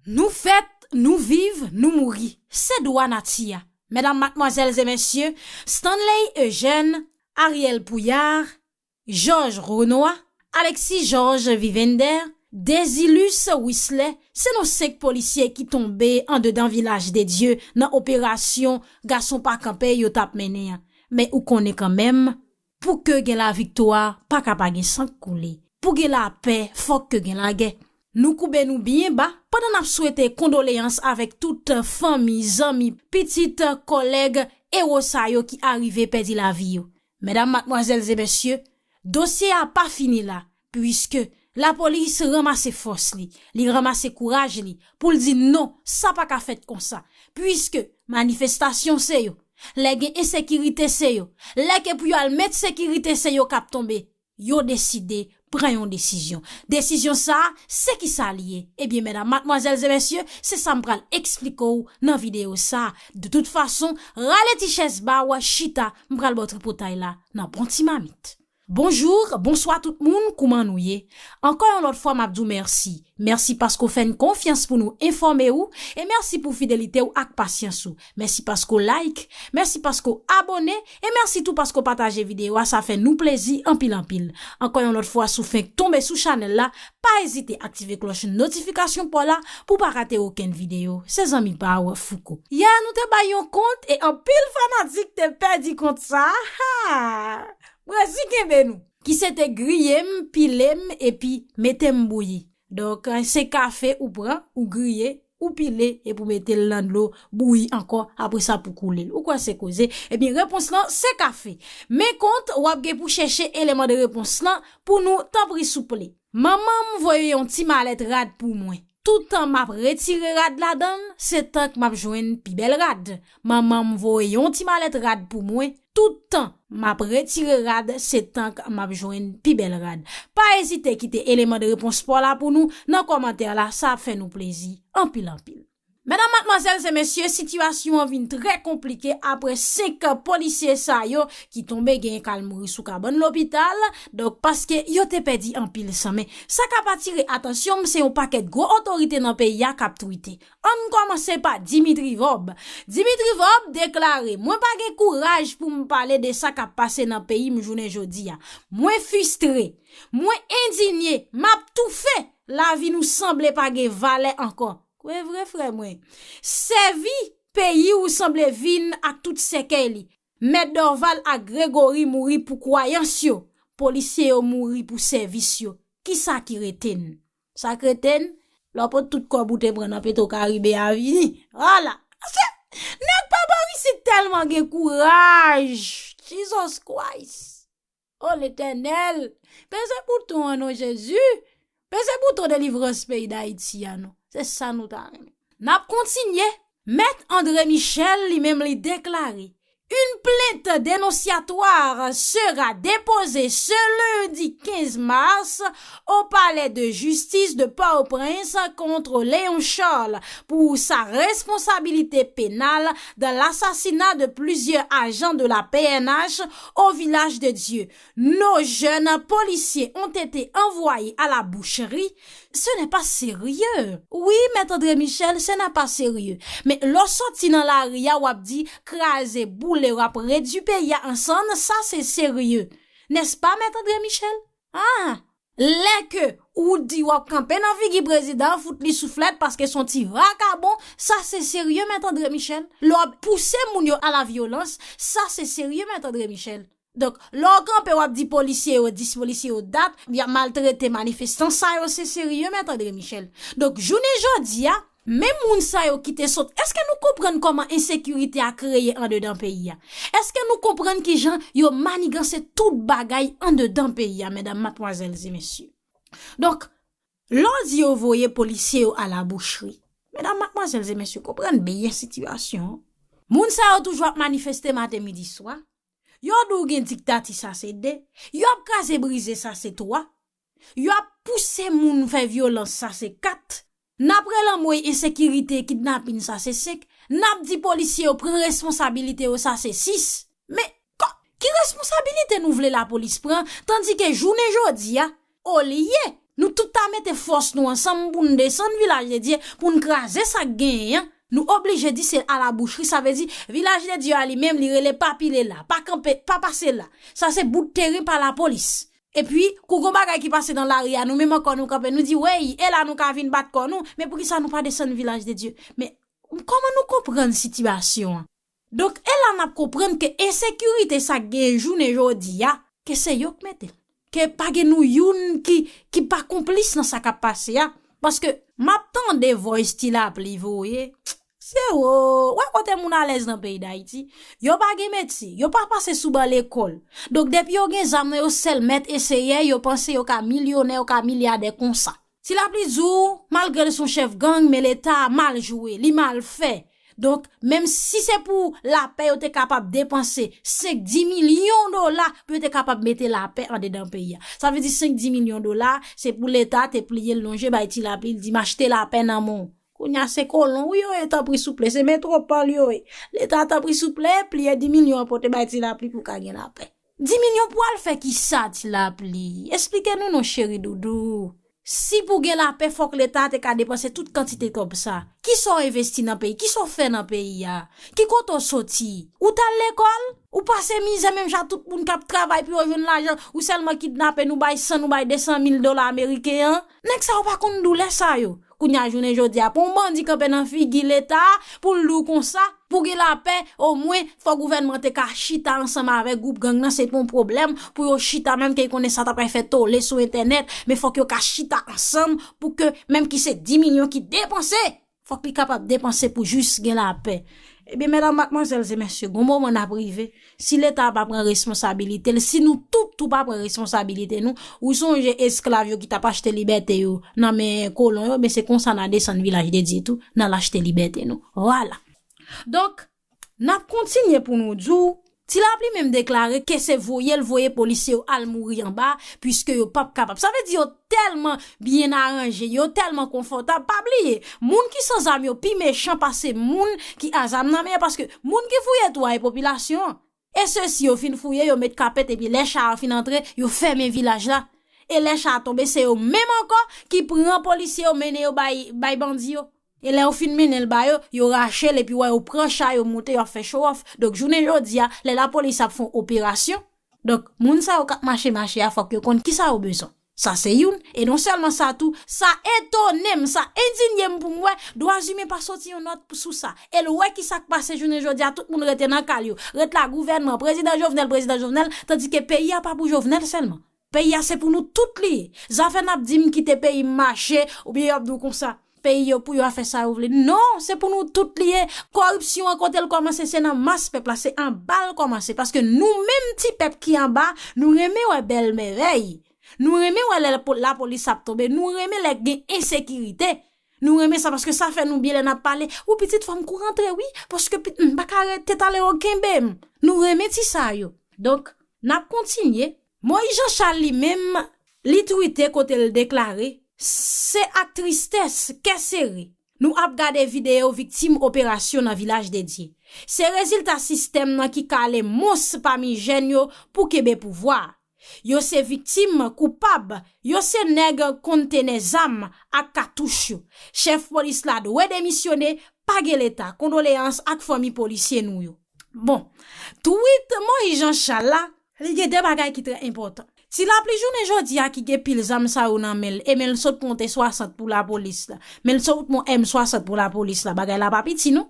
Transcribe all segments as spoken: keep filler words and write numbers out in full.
Nou fèt, nou viv, nou mouri. Se dwa nati a. Medam, madmwazèl e mesye, Stanley Eugène, Ariel Pouillard, Georges Renois, Alexis Georges Vivender, Désilus Wisley, se non senk polisye ki tonbe andedan Vilaj de Dye nan operasyon Gason pa kanpe yo t ap mennen an. Men ou konnen kanmenm, pou ke gen laviktwa, pa ka pa gen san k koule. Pou gen lapè, fòk ke gen lagè. Nou koube nou byen ba, pandan n ap swete kondoleyans avèk tout fanmi, zanmi, pitit, kòlèg, ewo sa yo ki arive pèdi lavi yo. Medam, madmwazèl e mesye, dosye a pa fini la, piske lapolis ranmase fòs li, li ranmase kouraj li, pou l di non, sa pa ka fèt konsa, piske manifestasyon se yo. Lè gen ensekirite se yo. Lè ke pou yo al met sekirite se yo k ap tonbe. Yo deside pran yon desizyon. Desizyon sa a, se ki sa li ye? Ebyen, medam, madmwazèl e mesye, se sa m pral eksplike w nan videyo sa a. De tout fason, rale ti chèz ba w, chita, m pral ba w tripotay la nan bon ti mamit. Bonjou, bonswa tout moun, kouman nou ye? Ankò yon lòt fwa, m ap di w mèsi. Mèsi paske w fè n konfyans pou nou enfòme w, e mèsi pou fidelite w ak pasyans ou. Mèsi paske w like, mèsi paske w abòne, e mèsi tou paske w pataje videyo a, sa fè nou plezi anpil anpil. Ankò yon lòt fwa, si w fenk tonbe sou chanèl la, pa ezite aktive klòch notifikasyon pa w la pou w pa rate okenn videyo. Se zanmi pa w, Fouco. Yè, nou te bay yon kont e anpil fanatik te pèdi kont sa. Ha! Brezil kenbe nou. Ki se te griye m, pile m, epi mete m bouyi. Donk, se kafe ou pran, ou griye, ou pile, epi ou mete l nan dlo bouyi ankò, apre sa pou koule l. Ou kwè se koze? Ebyen, repons lan, se kafe. Men kont, w ap gen pou chèche eleman de repons lan pou nou, tanpri souple. Manman m voye yon ti malèt rad pou mwen. Toutan m ap retire rad ladan l, se tank m ap jwenn pi bèl rad. Manman m voye yon ti malèt rad pou mwen. Toutan m ap retire rad, se tank m ap jwenn pi bèl rad. Pa ezite kite eleman de repons pa w la pou nou nan kòmantè la, sa ap fè nou plezi anpil anpil. Medam, madmwazèl e mesye, sitiyasyon an vin trè konplike apre senk polisye sa yo ki tonbe, genyen k al mouri sou kabann lopital, donk paske yo te pèdi anpil san. Men sa k ap atire atansyon m, se yon pakèt gwo otorite nan peyi a k ap twite. Ann kòmanse pa Dimitri Vorbe. Dimitri Vorbe deklare, mwen pa gen kouraj pou m pale de sa k ap pase nan peyi m jounen jodi a. Mwen fristre. Mwen endinye. M ap toufe. Lavi nou sanble pa gen valè ankò. Kwè vre, frè mwen. Sèvi peyi ou sanble vin ak tout sèkèy li. Mèt Dorval ak Gregory mouri pou kwayans yo. Polisye yo mouri pou sèvis yo. Kisa ki rete n? Sa k rete n? Lè w pot tout kòb ou te pran nan Petro Caribe a vini. Vwala. Paske nèg pa bò isit tèlman gen kouraj. Jesus Christ. O Letènèl, peze bouton an non Jezi. Peze bouton delivrans peyi Dayiti a non. Se sa nou ta renmen. N ap kontinye. Mèt André Michel li menm li deklare, une plainte dénonciatoire sera déposée ce lundi quinze mars au palais de justice de Port-au-Prince contre Léon Charles pour sa responsabilité pénale dans l'assassinat de plusieurs agents de la P N H au Village de Dieu. Nos jeunes policiers ont été envoyés à la boucherie. Ce n'est pas sérieux. Wi, Mèt André Michel, ce n'est pas sérieux. Men lè w soti nan lari a, w ap di, kraze, boule, w ap redui peyi a an sann, sa se serye. N'est-ce pas, Mèt André Michel? Ah! Lè ke ou di w ap kanpe nan figi prezidan an, fout li souflèt paske se yon ti vakabon, sa se serye, Mèt André Michel. Lè w ap pouse moun yo a la vyolans, sa se serye, Mèt André Michel. Donk, lè w kanpe, w ap di polisye yo dis, polisye yo dat, y ap maltrete manifestan, sa yo se serye, Mèt André Michel. Donk, jounen jodi a, menm moun sa yo ki te sot, èske nou konprann kòman ensekirite a kreye andedan peyi a? Èske nou konprann kijan yo maniganse tout bagay andedan peyi a, medam, madmwazèl e mesye? Donk, lè w di yo voye polisye yo a la boucherie, medam, madmwazèl e mesye, konprann byen sitiyasyon an. Moun sa yo toujou ap manifeste maten, midi, swa. Yo di w gen diktati, sa se de. Yo ap kraze brize, sa se twa. Yo ap pouse moun fè vyolans, sa se kat. N ap rele anmwey ensekirite, kidnapin, sa se senk. N ap di polisye yo pran responsabilite yo, sa se sis. Men, kò, ki responsabilite nou vle lapolis pran, tandike jounen jodi a, olye Nou tout ta mete fòs nou ansanm pou n desann Vilaj de Dye, pou n kraze sa k genyen an. Nou oblije di se alabouchri, sa vle di Vilaj de Dye a li menm, li rele pa pile la, pa kanpe, pa pase la. Sa se bout teren pa lapolis. Epi, kou gon bagay ki pase nan lari a, nou menm ankò nou kanpe, nou di, wey, e la nou ka vin bat kò nou, men poukisa nou pa desann Vilaj de Dye? Men, kòman nou konprann sitiyasyon an? Donk, e la n ap konprann ke ensekirite sa k gen jounen jodi a, ke se yo k mete l. Ke pa gen nou youn ki, ki pa konplis nan sa k ap pase a. Paske m ap tande voice Ti Lapli voye. Se wo, wè kote moun alèz nan peyi Dayiti. Yo pa gen metye, yo pa pase sou ban lekòl. Donk, depi yo gen zam nan yo sèl mèt e seyè, yo panse yo ka milyonè, yo ka milyadè konsa. Ti Lapli di w, malgre l se yon chèf gang, men Leta a mal jwe, li mal fè. Donk, menm si se pou lapè yo te kapab depanse senk, dis milyon dola pou yo te kapab mete lapè andedan peyi a. Sa vle di senk, dis milyon dola, se pou Leta te pliye l lonje bay Ti Lapli, l di, "M achte lapè nan men w." Kounye a se kolon, wi, yo ye, tanpri souple, se metwopòl yo ye. Leta, tanpri souple, pliye dis milyon an pote bay Ti Lapli pou ka gen lapè. Dis milyon pou al fè kisa, Ti Lapli? Esplike nou non, cheri doudou. Si pou gen lapè, fòk Leta te ka depanse tout kantite kòb sa. Kisa w envesti nan peyi? Kisa w fè nan peyi a? Ki kote w soti? Ou t al lekòl? Ou pase mizè menm jan tout moun k ap travay pou yo jwenn lajan? Ou sèlman kidnape nou, bay san, nou bay de san mil dola ameriken an? Nèg sa yo pa konn doulè sa yo. Kounye a jounen jodi a, pou yon bandi kanpe nan figi Leta pou l di w konsa, pou gen lapè, omwen, fò gouvènman te ka chita ansanm avèk gwoup gang nan, se te yon pwoblèm pou yo chita, menm ke yo konnen sa t ap fè tole sou entènèt, men fòk yo ka chita ansanm pou ke, menm ki se dis milyon ki depanse, fòk li kapab depanse pou jis gen lapè. Ebyen, medam, madmwazèl e mesye, gon moman n ap rive, si Leta a pa pran responsabilite l, si nou tout tou pa pran responsabilite nou, ou sonje esklav yo ki t ap achte libète yo nan men kolon yo, men se konsa n a desann Vilaj de Dye tou, n al achte libète nou. Vwala. Donk, n ap kontinye pou nou di w, Ti Lapli menm deklare ke se voye l voye polisye yo al mouri anba, piske yo p ap kapab. Sa vle di yo tèlman byen aranje, yo tèlman konfòtab. Pa bliye, moun ki san zam yo pi mechan pase moun ki a zam nan men yo, paske moun ki fouye tou a e popilasyon an. E sesi yo fin fouye, yo met kapèt, epi lè cha yo fin antre, yo fèmen vilaj la. E lè cha a tonbe, se yo menm ankò ki pran polisye yo, mennen yo bay, bay bandi yo. E lè yo fin mennen l ba yo, yo rache l, epi w wè yo pran cha yo, monte, yo ap fè show off. Donk, jounen jodi a, lè lapolis ap fè yon operasyon, donk, moun sa yo k ap mache, mache a, fòk yo konn kisa yo bezwen. Sa se youn. E non sèlman sa tou, sa etone m, sa endinye m pou m wè, dwa imen pa soti yon nòt sou sa. E l wè kisa k pase jounen jodi a, tout moun rete nan kay yo. Ret la, gouvènman, prezidan Jovenel, prezidan Jovenel, tandike peyi a pa pou Jovenel sèlman. Peyi a se pou nou tout li ye. Zafè n ap di m kite peyi m mache, oubyen y ap di w konsa, peyi yo pou yo a fè sa yo vle. Non, se pou nou tout li ye. Kòripsyon an kote l kòmanse, se nan mas pèp la, se anba l kòmanse. Paske nou menm ti pèp ki anba, nou renmen wè bèl mèvèy. Nou renmen wè lè lapo-, lapolis ap tonbe, nou renmen lè gen ensekirite. Nou renmen sa paske sa fè nou byen lè n ap pale. Ou pitit fò m kou rantre wi, paske pit-, m pa ka rete talè yo kenbe m. Nou renmen ti sa yo. Donk, n ap kontinye. Moyiz Janchal li menm, li twite kote l deklare, se ak tristès, kè sere, nou ap gade videyo viktim operasyon nan Vilaj de Dye. Se rezilta sistèm nan ki kale mons pami jèn yo pou kenbe pouvwa a. Yo se viktim koupab, yo se nèg konn tenè zam ak katouch yo. Chèf polis la dwe demisyone, pa gen Leta, kondoleyans ak fanmi polisye nou yo. Bon, tweet Moyiz Janchal la, li gen de bagay ki trè enpòtan. Ti Lapli jounen jodi a ki gen pil zam sa yo nan men l, e men l sot monte swasant pou lapolis la. Men l sot monte M swasant pou lapolis la, bagay la pa piti non.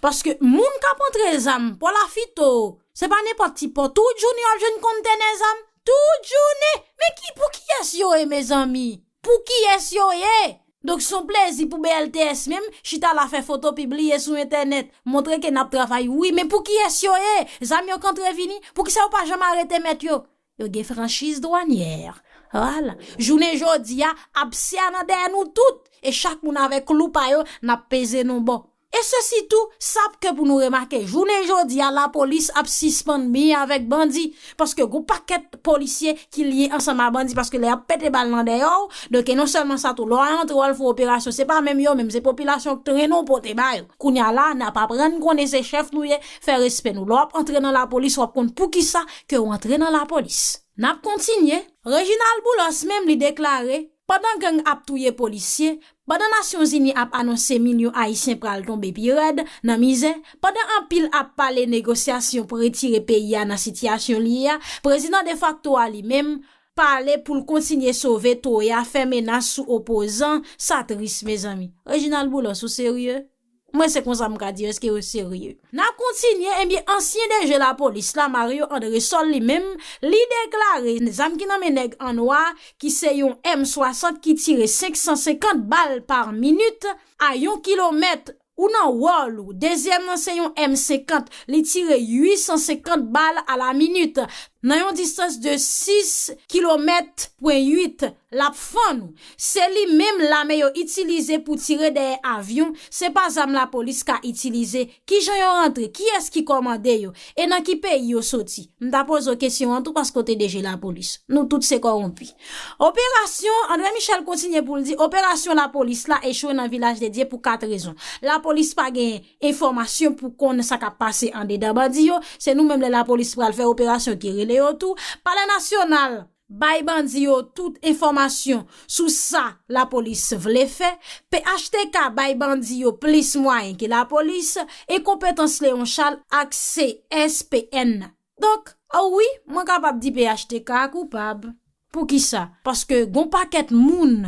Paske moun k ap antre zam, Pò Lafito, se pa nenpòt ti pò. Tout jounen w ap jwenn kontenè zam. Tout jounen. Men ki, pou kiyès yo ye, mezanmi? Pou kiyès yo ye? Donk, se yon plezi pou B L T S menm, chita la fè foto, pibliye sou entènèt, montre ke n ap travay. Wi, men pou kiyès yo ye? Zam yo k antre vini, poukisa yo pa janm arete mèt yo? Yo gen franchiz dwanyè. Vwala. Jounen jodi a, absè a nan dèyè nou tout. E chak moun avèk klou pa yo, n ap peze nou bò. E se sitou, sa ke pou nou remake, jounen jodi a, lapolis ap sispann byen avèk bandi. Paske gon pakèt polisye ki lye ansanm a bandi, paske lè y ap pete bal nan dèyè w, donk, e non sèlman sa tou, lè w antre w al fè operasyon, se pa menm yo menm, se popilasyon k trennen w pote ba yo. Kounye a la, n ap aprann konnen se chèf nou ye, fè respè nou. Lè w ap antre nan lapolis, w ap konn poukisa ke w antre nan lapolis. N ap kontinye. Reginald Boulos menm, li deklare, Pandan gang ap touye polisye, pandan Nasyonzini ap anonse milyon Ayisyen pral tonbe pi rèd nan mizè, pandan anpil ap pale negosyasyon pou retire peyi a nan sitiyasyon li ye a, prezidan defakto a li menm pale pou l kontinye sove toya, fè menas sou opozan, sa tris, mezanmi. Reginald Boulos, ou serye? Mwen se konsa m ka di yo, èske yo serye? N ap kontinye, ebyen, ansyen D G lapolis la, Mario Andrésol, li menm, li deklare zam ki nan men nèg an nwa, ki se yon M swasant ki tire senk san senkant bal pa minit a yon kilomèt, ou nan wòl ou. Dezyèm nan se yon M senkant, li tire uit san senkant bal a la minit. Nan yon distans de sis kilomèt pwen uit, l ap fann ou. Se li menm lame yo itilize pou tire dèyè avyon, se pa zam lapolis ka itilize. Kijan yo rantre? Kiyès ki kòmande yo? E nan ki peyi yo soti? M ta poze w kesyon an tou paske w te D G lapolis. Nou tout se kòwonpi. Operasyon, André Michel kontinye pou l di, operasyon lapolis la echwe nan Vilaj de Dye pou kat rezon. Lapolis pa gen enfòmasyon pou konn sa k ap pase andedan bandi yo. Se nou menm lè lapolis pral fè operasyon ki rele yo tou. Palè Nasyonal bay bandi yo tout enfòmasyon sou sa lapolis vle fè. P H T K bay bandi yo plis mwayen ke lapolis, e konpetans Leon Charles ak C S P N. Donk, a wi, mwen kapab di P H T K a koupab. Poukisa? Paske gon pakèt moun,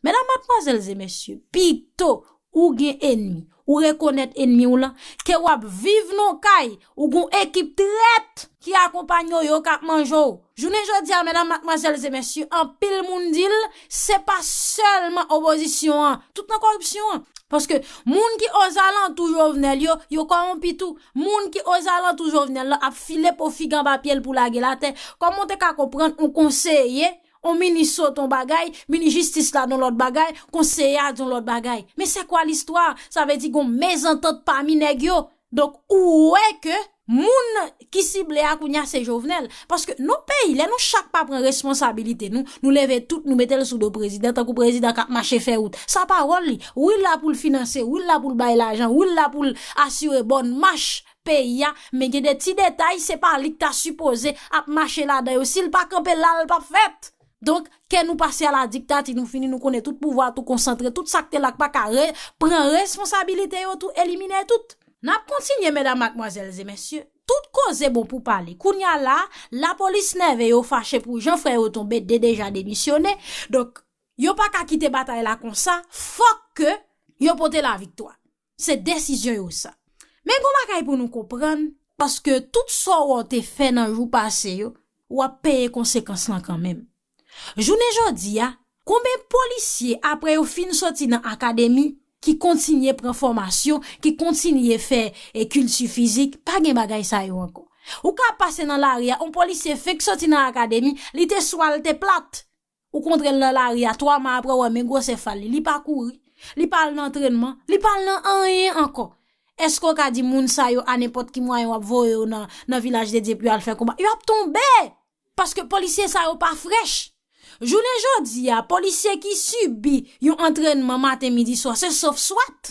medam, madmwazèl e mesye, pito ou gen enmi, ou rekonèt enmi w lan, ke w ap viv nan kay, ou gon ekip trèt ki akonpanye w, yo k ap manje w. Jounen jodi a, medam, madmwazèl e mesye, anpil moun di l, se pa sèlman opozisyon an, tout nan koripsyon an. Paske moun ki ozalantou Jovenel yo, yo kòwonpi tou. Moun ki ozalantou Jovenel lan ap file po figi anba pye l pou lage l atè. Kòman w te ka konprann yon konseye, yon minis sot yon bagay, minis jistis la yon lòt bagay, konseye a yon lòt bagay? Mais c'est quoi l'histoire? Sa vle di gon mezantant pami nèg yo. Donk, ou wè ke moun ki sible a kounye a se Jovenel. Paske nou peyi, lè nou chak pa pran responsabilite nou, nou leve tout, nou mete l sou do prezidan, tankou prezidan k ap mache fè wout. Sa pa wòl li. Wi, l la pou l finanse, wi, l la pou l bay lajan, wi, l la pou l asire bòn mach peyi a, men gen de ti detay, se pa li k ta sipoze ap mache ladan yo. Si l pa kanpe la, l p ap fèt. Donk, ke nou pase a la diktati, nou fini, nou konnen tout pouvwa tou konsantre, tout sa k te la k pa ka re-, pran responsabilite yo tou, elimine tout. N ap kontinye, medam, madmwazèl e mesye. Tout koze bon pou pale. Kounye a la, lapolis nève, yo fache pou jan frè yo tonbe, de deja demisyone. Donk, yo pa ka kite batay la konsa, fòk ke yo pote laviktwa. Se desizyon yo sa. Men gon bagay pou nou konprann, paske tout sa w te fè nan jou pase yo, w ap peye konsekans lan kanmenm. Jounen jodi a, konbyen polisye, apre yo fin soti nan akademi, ki kontinye pran fòmasyon, ki kontinye fè, e, kilti fizik, pa gen bagay sa yo ankò? Ou ka pase nan lari a, yon polisye fenk soti nan akademi, li te swa l te plat. Ou kontre l nan lari a, twa mwa apre, w wè men gwosè fal li, li pa kouri, li pa al nan antrènman, li pa al nan anyen ankò. Èske w ka di moun sa yo, a nenpòt ki mwayen w ap voye yo nan, nan Vilaj de Dye pou y al fè konba? Yo ap tonbe! Paske polisye sa yo pa frèch. Jounen jodi a, polisye ki sibi yon antrènman maten, midi, swa, se sof swat.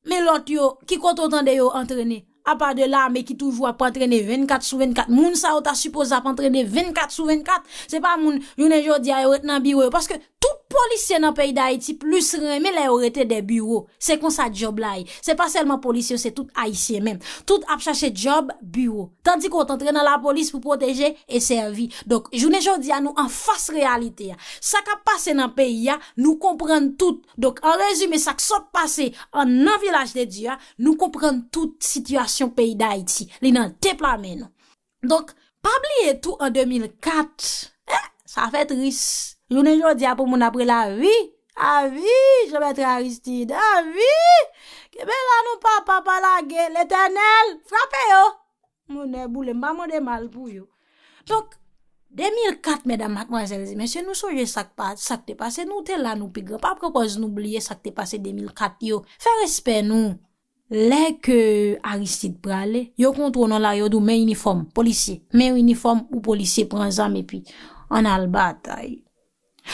Men lòt yo, ki kote w tande yo antrene? Apa de lame ki toujou ap antrene vennkat sou vennkat, moun sa yo ta sipoze ap antrene vennkat sou vennkat. Se pa moun, jounen jodi a, yo ret nan biwo yo. Paske tout polisye nan peyi Dayiti plis renmen lè yo rete dè biwo. Se konsa djòb la ye. Se pa sèlman polisye, se tout Ayisyen menm. Tout ap chache djòb biwo. Tandike w t antre nan lapolis pou pwoteje e sèvi. Donk, jounen jodi a, nou anfas reyalite a. Sa k ap pase nan peyi a, nou konprann tout. Donk, an rezime, sa k sot pase an nan Vilaj de Dye a, nou konprann tout sitiyasyon peyi Dayiti. Li nan de pla men nou. Donk, pa bliye tou an de mil kat, eh, sa fè tris. Jounen jodi a pou moun ap rele a vi, a vi, Jean Bertrand Aristide, a vi! Kenbe la non papa, pa lage, Letènèl, frape yo! Monnè boule, m pa mande mal pou yo. Donk, de mil kat, medam, madmwazèl e mesye, nou sonje sa k pa, sa k te pase, nou te la, nou pi gran. Pa pran pòz nou bliye sa k te pase de mil kat yo. Fè respè nou. Lè ke Aristide prale, yo kontwole nan lari, yo di w men inifòm, polisye, men inifòm ou polisye, pran zam epi ann al batay.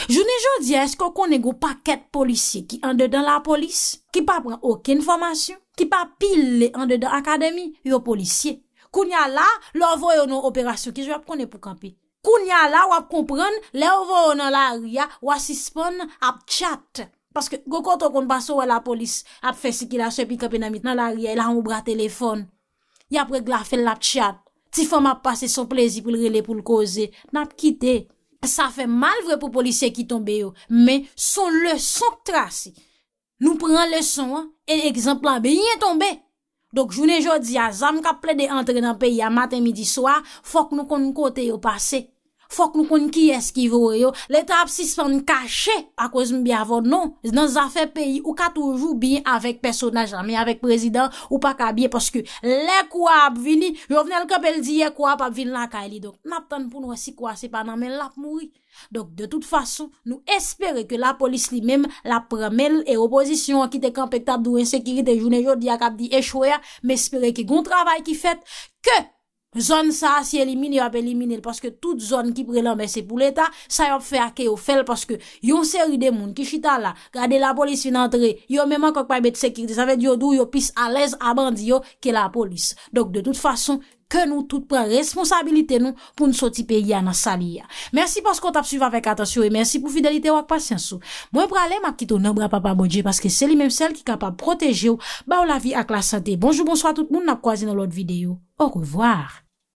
Jounen jodi a, èske w konnen gon pakèt polisye ki andedan lapolis, ki pa pran okenn fòmasyon, ki pa pile andedan akademi, yo polisye? Kounye a la, lè w voye yo nan operasyon, kijan y ap konnen pou kanpe? Kounye a la, w ap konprann, lè yo voye w nan lari a, w a sispann ap tchat. Paske gon kote w konn pase, w wè lapolis ap fè sikilasyon epi kanpe nan mitan lari a, e la yon bra telefòn. Y ap regle afè l, l ap tchat. Ti fanm ap pase, se yon plezi pou l rele, pou l koze. N ap kite. Sa fè mal vre pou polisye ki tonbe yo, men se yon leson k trase. Nou pran leson an, e egzanp la byen tonbe. Donk, jounen jodi a, zam k ap plede antre nan peyi a maten, midi, swa, fòk nou konn kote yo pase. Fòk nou konn kiyès ki voye yo. Leta ap sispann kache, akoz m byen avè w, non. Nan zafè peyi, ou ka toujou byen avèk pèsonaj la, men avèk prezidan, ou pa ka byen, paske lè kou a ap vini, Jovenel kanpe, l di yè kou a p ap vin lakay li. Donk, n ap tann pou n wè si kou a se pa nan men l l ap mouri. Donk, de tout fason, nou espere ke lapolis li menm, l ap pran men l, e opozisyon an ki te kanpe, k t ap di w ensekirite, jounen jodi a k ap di echwe a, m espere ke gon travay ki fèt, ke zòn sa a, si elimine, y ap elimine l, paske tout zòn ki pre lanmè se pou Leta, sa y ap fè a ke yo fè l, paske yon seri de moun ki chita la, gade lapolis fin antre, yo menm ankò k pa met sekirite, sa vle di yo di w yo plis alèz a bandi yo ke lapolis. Donk, de tout fason, ke nou tout pran responsabilite nou pou n soti peyi a nan sa li ye a. Mèsi paske w t ap swiv avèk atansyon e mèsi pou fidelite w ak pasyans ou. Mwen prale, m ap kite w nan bra Papa Bondye paske se li menm sèl ki kapab pwoteje w, ba w lavi ak lasante. Bonjou, bonswa tout moun, n ap kwaze nan lòt videyo. Orevwa.